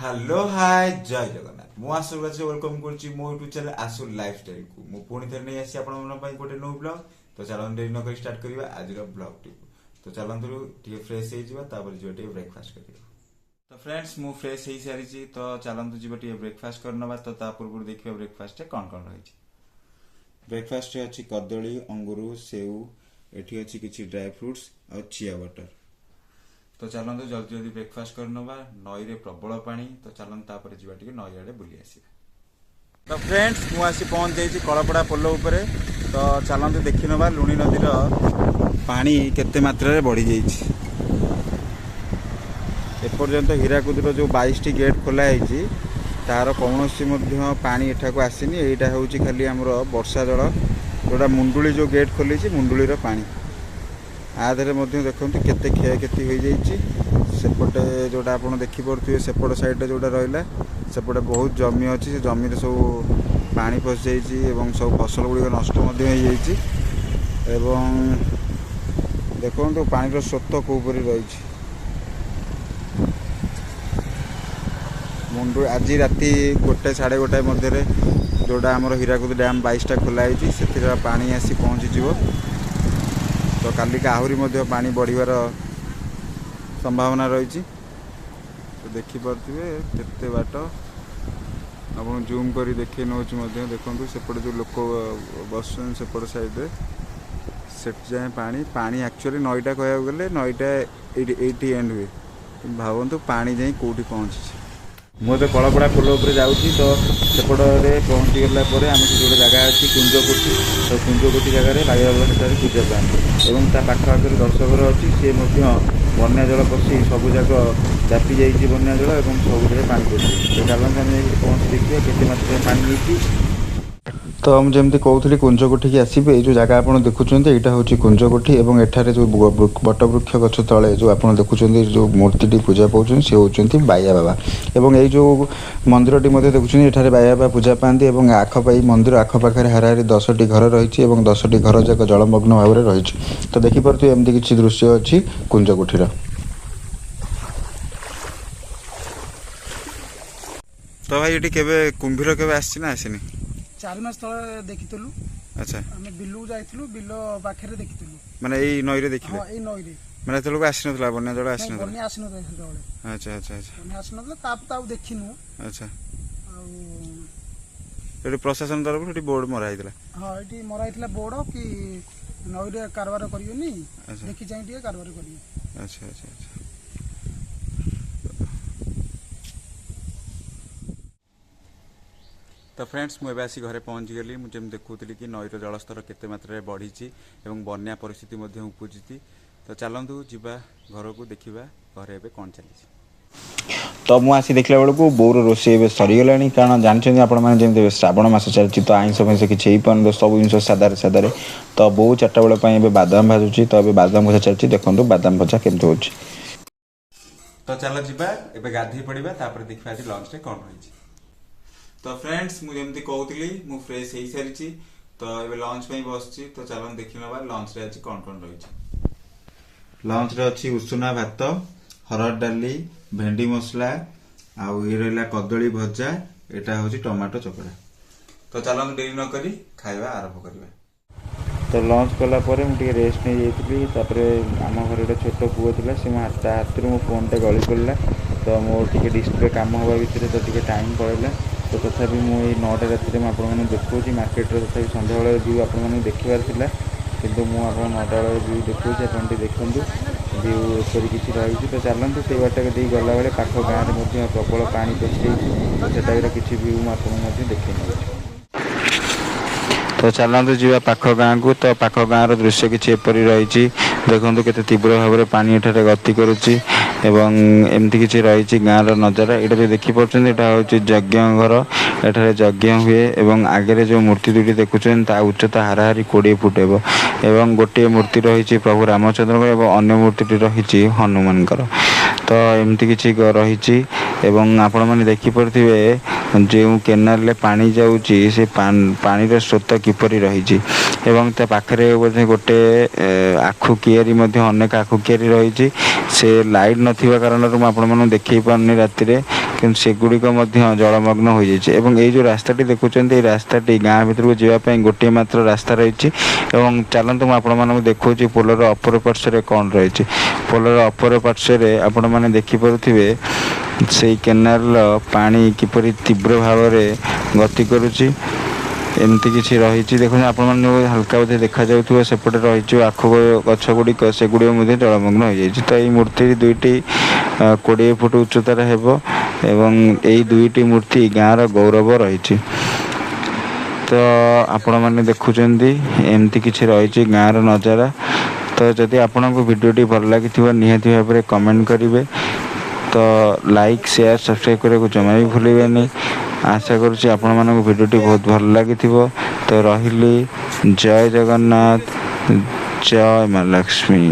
Hello hi, ଜୟ ଜଗନ୍ନାଥ। ମୁଁ ଆଶୁ ବାସି welcome କରୁଛି ମୋ ୟୁଟ୍ୟୁବ୍ ଚ୍ୟାନେଲ୍ ଆଶୁ ଲାଇଫଷ୍ଟାଇଲକୁ। ମୁଁ ପୁଣି ଥରେ ନେଇ ଆସିଛି ଆପଣମାନଙ୍କ ପାଇଁ ଗୋଟେ ନୂଆ ବ୍ଲଗ। ତ ଚାଲନ୍ତୁ ଡେରି ନକରି ଷ୍ଟାର୍ଟ କରିବା ଆଜିର ବ୍ଲଗଟିକୁ। ତ ଚାଲନ୍ତୁ ଟିକେ ଫ୍ରେଶ ହେଇଯିବା, ତାପରେ ଯିବା ଟିକେ ବ୍ରେକଫାଷ୍ଟ କରିବା। ତ ଫ୍ରେଣ୍ଡସ୍, ମୁଁ ଫ୍ରେଶ ହେଇସାରିଛି, ତ ଚାଲନ୍ତୁ ଯିବା ଟିକେ ବ୍ରେକଫାଷ୍ଟ କରିନେବା। ତ ତା ପୂର୍ବରୁ ଦେଖିବା ବ୍ରେକଫାଷ୍ଟରେ କ'ଣ କ'ଣ ରହିଛି। ବ୍ରେକଫାଷ୍ଟରେ ଅଛି କଦଳୀ, ଅଙ୍ଗୁର, ସେଉ, ଏଠି ଅଛି କିଛି ଡ୍ରାଏ ଫ୍ରୁଟ୍ସ ଆଉ ଚିଆ ବଟର। ତ ଚାଲନ୍ତୁ ଜଲ୍ଦି ଜଲ୍ଦି ବ୍ରେକଫାଷ୍ଟ କରିନେବା। ନଈରେ ପ୍ରବଳ ପାଣି, ତ ଚାଲନ୍ତୁ ତାପରେ ଯିବା ଟିକେ ନଈ ଆଡ଼େ ବୁଲି ଆସିବା। ତ ଫ୍ରେଣ୍ଡସ୍, ମୁଁ ଆସି ପହଞ୍ଚି ଯାଇଛି କଳପଡ଼ା ପୋଲ ଉପରେ। ତ ଚାଲନ୍ତୁ ଦେଖିନେବା ଲୁଣି ନଦୀର ପାଣି କେତେ ମାତ୍ରାରେ ବଢ଼ିଯାଇଛି। ଏପର୍ଯ୍ୟନ୍ତ ହୀରାକୁଦର ଯେଉଁ 22ଟି ଗେଟ୍ ଖୋଲା ହେଇଛି, ତାର କୌଣସି ମଧ୍ୟ ପାଣି ଏଠାକୁ ଆସିନି। ଏଇଟା ହେଉଛି ଖାଲି ଆମର ବର୍ଷା ଜଳ, ଯେଉଁଟା ମୁଣ୍ଡୁଳି ଯେଉଁ ଗେଟ୍ ଖୋଲିଛି, ମୁଣ୍ଡୁଳିର ପାଣି। ଆ ଦେହରେ ମଧ୍ୟ ଦେଖନ୍ତୁ କେତେ କ୍ଷୟକ୍ଷତି ହୋଇଯାଇଛି। ସେପଟେ ଯେଉଁଟା ଆପଣ ଦେଖିପାରୁଥିବେ, ସେପଟ ସାଇଡ଼୍ରେ ଯେଉଁଟା ରହିଲା, ସେପଟେ ବହୁତ ଜମି ଅଛି। ସେ ଜମିରେ ସବୁ ପାଣି ପଶିଯାଇଛି ଏବଂ ସବୁ ଫସଲ ଗୁଡ଼ିକ ନଷ୍ଟ ମଧ୍ୟ ହୋଇଯାଇଛି। ଏବଂ ଦେଖନ୍ତୁ ପାଣିର ସ୍ରୋତ କେଉଁପରି ରହିଛି। ମୁଣ୍ଡୁ ଆଜି ରାତି 1 1:30 ମଧ୍ୟରେ ଯେଉଁଟା ଆମର ହୀରାକୁଦ ଡ୍ୟାମ୍ 22ଟା ଖୋଲା ହେଇଛି, ସେଥିରେ ପାଣି ଆସି ପହଞ୍ଚିଯିବ। ତ କାଲିକି ଆହୁରି ମଧ୍ୟ ପାଣି ବଢ଼ିବାର ସମ୍ଭାବନା ରହିଛି। ତ ଦେଖିପାରୁଥିବେ କେତେ ବାଟ, ଆପଣ ଜୁମ୍ କରି ଦେଖେଇ ନେଉଛି ମଧ୍ୟ। ଦେଖନ୍ତୁ ସେପଟେ ଯେଉଁ ଲୋକ ବସୁଛନ୍ତି ସେପଟ ସାଇଡ଼୍ରେ, ସେଠି ଯାଏଁ ପାଣି। ପାଣି ଆକ୍ଚୁଆଲି ନଈଟା କହିବାକୁ ଗଲେ ନଈଟା ଏଇଠି ଏଣ୍ଡ ହୁଏ। ଭାବନ୍ତୁ ପାଣି ଯାଇ କେଉଁଠି ପହଞ୍ଚିଛି। ମୁଁ ଏବେ କଳପଡ଼ା ପୋଲ ଉପରେ ଯାଉଛି। ତ ସେପଟରେ ପହଞ୍ଚିଗଲା ପରେ ଆମେ ସେଠି ଗୋଟେ ଜାଗା ଅଛି କୁଞ୍ଜକୋଠି। ତ କୁଞ୍ଜକୋଠି ଜାଗାରେ ବାଇବାବା ସେଠାରେ ପୂଜା ପାଆନ୍ତି ଏବଂ ତା ପାଖ ଆଖରେ ଦର୍ଶକର ଅଛି। ସିଏ ମଧ୍ୟ ବନ୍ୟା ଜଳ ପଶି ସବୁ ଯାକ ବ୍ୟାପି ଯାଇଛି ବନ୍ୟା ଜଳ ଏବଂ ସବୁଥିରେ ପାଣି ପଶିଛି। ତ ଚାଲନ୍ତୁ ଆମେ ଯାଇକି ପହଞ୍ଚି ଦେଖିବା କେତେ ମାତ୍ରାରେ ପାଣି ହେଇଛି। ତ ମୁଁ ଯେମିତି କହୁଥିଲି, କୁଞ୍ଜକୋଠିକି ଆସିବେ। ଏଇ ଯେଉଁ ଜାଗା ଆପଣ ଦେଖୁଛନ୍ତି, ଏଇଟା ହେଉଛି କୁଞ୍ଜକୋଠି ଏବଂ ଏଠାରେ ଯେଉଁ ବଟବୃକ୍ଷ ଗଛ ତଳେ ଯେଉଁ ଆପଣ ଦେଖୁଛନ୍ତି, ଯେଉଁ ମୂର୍ତ୍ତିଟି ପୂଜା ପାଉଛନ୍ତି, ସେ ହେଉଛନ୍ତି ବାଇଆ ବାବା। ଏବଂ ଏଇ ଯେଉଁ ମନ୍ଦିରଟି ମଧ୍ୟ ଦେଖୁଛନ୍ତି, ଏଠାରେ ବାଇଆ ବାବା ପୂଜା ପାଆନ୍ତି। ଏବଂ ଆଖପାଇ ମନ୍ଦିର ଆଖପାଖରେ ହାରାହାରି 10ଟି ଘର ରହିଛି ଏବଂ 10ଟି ଘର ଯାକ ଜଳମଗ୍ନ ଭାବରେ ରହିଛି। ତ ଦେଖିପାରୁଥିବେ ଏମିତି କିଛି ଦୃଶ୍ୟ ଅଛି କୁଞ୍ଜକୋଠିର। ତ ଭାଇ, ଏଠି କେବେ କୁମ୍ଭୀର କେବେ ଆସିଛି ନା ଆସିନି? 4 ମାସ ତଳେ ଦେଖିଥିଲୁ। ଆମେ ବିଲକୁ ଯାଇଥିଲୁ, ବିଲ ପାଖରେ ଦେଖିଥିଲୁ। ମାନେ ଏଇ ନଈରେ ଦେଖିଲେ? ହଁ, ଏଇ ନଈରେ। ମାନେ ସେତେବେଳକୁ ଆସିନଥିଲା ବନ୍ୟା ଜଳ? ନାଇଁ, ଆସିନଥିଲା। ବନ୍ୟା ଆସିନଥିଲା ସେତେବେଳେ। ଆଚ୍ଛା ଆଚ୍ଛା ଆଚ୍ଛା ବନ୍ୟା ଆସିନଥିଲା, ତାପରେ ତ ଆଉ ଦେଖିନୁ। ଆଉ ଏଠି ପ୍ରଶାସନ ତରଫରୁ ଏଠି ବୋର୍ଡ ମରା ହେଇଥିଲା? ହଁ, ଏଠି ମରା ହେଇଥିଲା ବୋର୍ଡ କି ନଈରେ କାରବାର କରିବେନି, ଦେଖି ଚାହିଁ ଟିକେ କାରବାର କରିବେ। ଆଚ୍ଛା ଆଚ୍ଛା ଆଚ୍ଛା ତ ଫ୍ରେଣ୍ଡସ୍, ମୁଁ ଏବେ ଆସି ଘରେ ପହଞ୍ଚିଗଲି। ମୁଁ ଯେମିତି ଦେଖୁଥିଲି କି ନଈର ଜଳସ୍ତର କେତେ ମାତ୍ରାରେ ବଢ଼ିଛି ଏବଂ ବନ୍ୟା ପରିସ୍ଥିତି ମଧ୍ୟ ଉପୁଜିଛି। ତ ଚାଲନ୍ତୁ ଯିବା ଘରକୁ, ଦେଖିବା ଘରେ ଏବେ କ'ଣ ଚାଲିଛି। ତ ମୁଁ ଆସି ଦେଖିଲା ବେଳକୁ ବୋଉର ରୋଷେଇ ଏବେ ସରିଗଲାଣି। କାରଣ ଜାଣିଛନ୍ତି ଆପଣମାନେ, ଯେମିତି ଏବେ ଶ୍ରାବଣ ମାସ ଚାଲିଛି, ତ ଆଇଁଷ ଫାଇଁଷ କିଛି ହେଇପାରୁନି, ତ ସବୁ ଜିନିଷ ସାଧାରେ ସାଧାରେ। ତ ବୋଉ 4ଟା ବେଳ ପାଇଁ ଏବେ ବାଦାମ ଭାଜୁଛି। ତ ଏବେ ବାଦାମ ଭଜା ଚାଲିଛି। ଦେଖନ୍ତୁ ବାଦାମ ଭଜା କେମିତି ହେଉଛି। ତ ଚାଲ ଯିବା ଏବେ ଗାଧେଇ ପଡ଼ିବା, ତାପରେ ଦେଖିବା ଆଜି ଲଞ୍ଚରେ କ'ଣ ରହିଛି। ତ ଫ୍ରେଣ୍ଡସ୍, ମୁଁ ଯେମିତି କହୁଥିଲି, ମୁଁ ଫ୍ରେଶ ହେଇସାରିଛି, ତ ଏବେ ଲଞ୍ଚ ପାଇଁ ବସିଛି। ତ ଚାଲନ୍ତୁ ଦେଖିନେବା ଲଞ୍ଚରେ ଆଜି କ'ଣ କ'ଣ ରହିଛି। ଲଞ୍ଚରେ ଅଛି ଉଷୁନା ଭାତ, ହରଡ଼ ଡାଲି, ଭେଣ୍ଡି ମସଲା, ଆଉ ଇଏ ରହିଲା କଦଳୀ ଭଜା, ଏଇଟା ହେଉଛି ଟମାଟୋ ଚକଟା। ତ ଚାଲନ୍ତୁ ଡେରି ନ କରି ଖାଇବା ଆରମ୍ଭ କରିବା। ତ ଲଞ୍ଚ କଲା ପରେ ମୁଁ ଟିକେ ରେଷ୍ଟ ନେଇଯାଇଥିଲି। ତାପରେ ଆମ ଘରେ ଗୋଟେ ଛୋଟ ପୁଅ ଥିଲା, ସେ ମୋ ତା ହାତରୁ ମୋ ଫୋନ୍ଟା ଗଳି ପଡ଼ିଲା। ତ ମୋର ଟିକେ ଡିସପ୍ଲେ କାମ ହେବା ଭିତରେ ତ ଟିକେ ଟାଇମ୍ ପଳେଇଲା। ତ ତଥାପି ମୁଁ ଏଇ 9ଟା ରାତିରେ ମୁଁ ଆପଣମାନଙ୍କୁ ଦେଖାଉଛି ମାର୍କେଟର। ତଥାପି ସନ୍ଧ୍ୟାବେଳର ଭ୍ୟୁ ଆପଣମାନଙ୍କୁ ଦେଖିବାର ଥିଲା, କିନ୍ତୁ ମୁଁ ଆପଣ 9ଟା ବେଳର ଭ୍ୟୁ ଦେଖାଉଛି। ଆପଣ ଟିକେ ଦେଖନ୍ତୁ, ଭ୍ୟୁ ଏପରି କିଛି ରହିଛି। ତ ଚାଲନ୍ତୁ, ସେଇ ବାଟରେ ଦେଇ ଗଲାବେଳେ ପାଖ ଗାଁରେ ମଧ୍ୟ ପ୍ରବଳ ପାଣି ପଶିଯାଇଛି। ତ ସେଟାର କିଛି ଭ୍ୟୁ ମୁଁ ଆପଣଙ୍କୁ ମଧ୍ୟ ଦେଖାଇ ନେଉଛି। ତ ଚାଲନ୍ତୁ ଯିବା ପାଖ ଗାଁକୁ। ତ ପାଖ ଗାଁର ଦୃଶ୍ୟ କିଛି ଏପରି ରହିଛି। ଦେଖନ୍ତୁ କେତେ ତୀବ୍ର ଭାବରେ ପାଣି ଏଠାରେ ଗତି କରୁଛି ଏବଂ ଏମିତି କିଛି ରହିଛି ଗାଁର ନଜାରା। ଏଇଟା ଯୋଉ ଦେଖିପାରୁଛନ୍ତି, ଏଇଟା ହେଉଛି ଯଜ୍ଞ ଘର। ଏଠାରେ ଯଜ୍ଞ ହୁଏ ଏବଂ ଆଗରେ ଯେଉଁ ମୂର୍ତ୍ତି ଦୁଇଟି ଦେଖୁଛନ୍ତି, ତା ଉଚ୍ଚତା ହାରାହାରି 20 ଫୁଟ ହେବ ଏବଂ ଗୋଟିଏ ମୂର୍ତ୍ତି ରହିଛି ପ୍ରଭୁ ରାମଚନ୍ଦ୍ରଙ୍କର ଏବଂ ଅନ୍ୟ ମୂର୍ତ୍ତିଟି ରହିଛି ହନୁମାନଙ୍କର। ତ ଏମିତି କିଛି ରହିଛି ଏବଂ ଆପଣମାନେ ଦେଖିପାରୁଥିବେ ଯେଉଁ କେନାଲରେ ପାଣି ଯାଉଛି, ସେ ପାଣିର ସ୍ରୋତ କିପରି ରହିଛି। ଏବଂ ତା ପାଖରେ ବୋଧେ ଗୋଟେ ଆଖୁ କିଆରି ମଧ୍ୟ, ଅନେକ ଆଖୁ କିଆରି ରହିଛି। ସେ ଲାଇଟ୍ ନଥିବା କାରଣରୁ ମୁଁ ଆପଣମାନଙ୍କୁ ଦେଖେଇ ପାରୁନି ରାତିରେ। କିନ୍ତୁ ସେଗୁଡ଼ିକ ମଧ୍ୟ ଜଳମଗ୍ନ ହୋଇଯାଇଛି। ଏବଂ ଏଇ ଯେଉଁ ରାସ୍ତାଟି ଦେଖୁଛନ୍ତି, ଏଇ ରାସ୍ତାଟି ଗାଁ ଭିତରକୁ ଯିବା ପାଇଁ ଗୋଟିଏ ମାତ୍ର ରାସ୍ତା ରହିଛି। ଏବଂ ଚାଲନ୍ତୁ, ମୁଁ ଆପଣମାନଙ୍କୁ ଦେଖାଉଛି ପୋଲର ଅପର ପାର୍ଶ୍ୱରେ କ'ଣ ରହିଛି। ପୋଲର ଅପର ପାର୍ଶ୍ୱରେ ଆପଣମାନେ ଦେଖିପାରୁଥିବେ ସେଇ କେନାଲର ପାଣି କିପରି ତୀବ୍ର ଭାବରେ ଗତି କରୁଛି। ଏମିତି କିଛି ରହିଛି। ଦେଖନ୍ତୁ, ଆପଣମାନଙ୍କୁ ହାଲକା ବୋଧେ ଦେଖାଯାଉଥିବ, ସେପଟେ ରହିଛି ଆଖୁ ଗଛ ଗୁଡ଼ିକ, ସେଗୁଡ଼ିକ ମଧ୍ୟ ଜଳମଗ୍ନ ହୋଇଯାଇଛି। ତ ଏଇ ମୂର୍ତ୍ତି ଦୁଇଟି 20 ଫୁଟ ଉଚ୍ଚତାର ହେବ ଏବଂ ଏଇ ଦୁଇଟି ମୂର୍ତ୍ତି ଗାଁର ଗୌରବ ରହିଛି। ତ ଆପଣମାନେ ଦେଖୁଛନ୍ତି, ଏମିତି କିଛି ରହିଛି ଗାଁର ନଜାରା। ତ ଯଦି ଆପଣଙ୍କୁ ଭିଡ଼ିଓଟି ଭଲ ଲାଗିଥିବ, ନିହାତି ଭାବରେ କମେଣ୍ଟ କରିବେ। ତ ଲାଇକ୍, ସେୟାର, ସବସ୍କ୍ରାଇବ୍ କରିବାକୁ ଜମା ବି ଭୁଲିବେନି। ଆଶା କରୁଛି ଆପଣମାନଙ୍କୁ ଭିଡ଼ିଓଟି ବହୁତ ଭଲ ଲାଗିଥିବ। ତ ରହିଲି, ଜୟ ଜଗନ୍ନାଥ, ଜୟ ମା ଲକ୍ଷ୍ମୀ।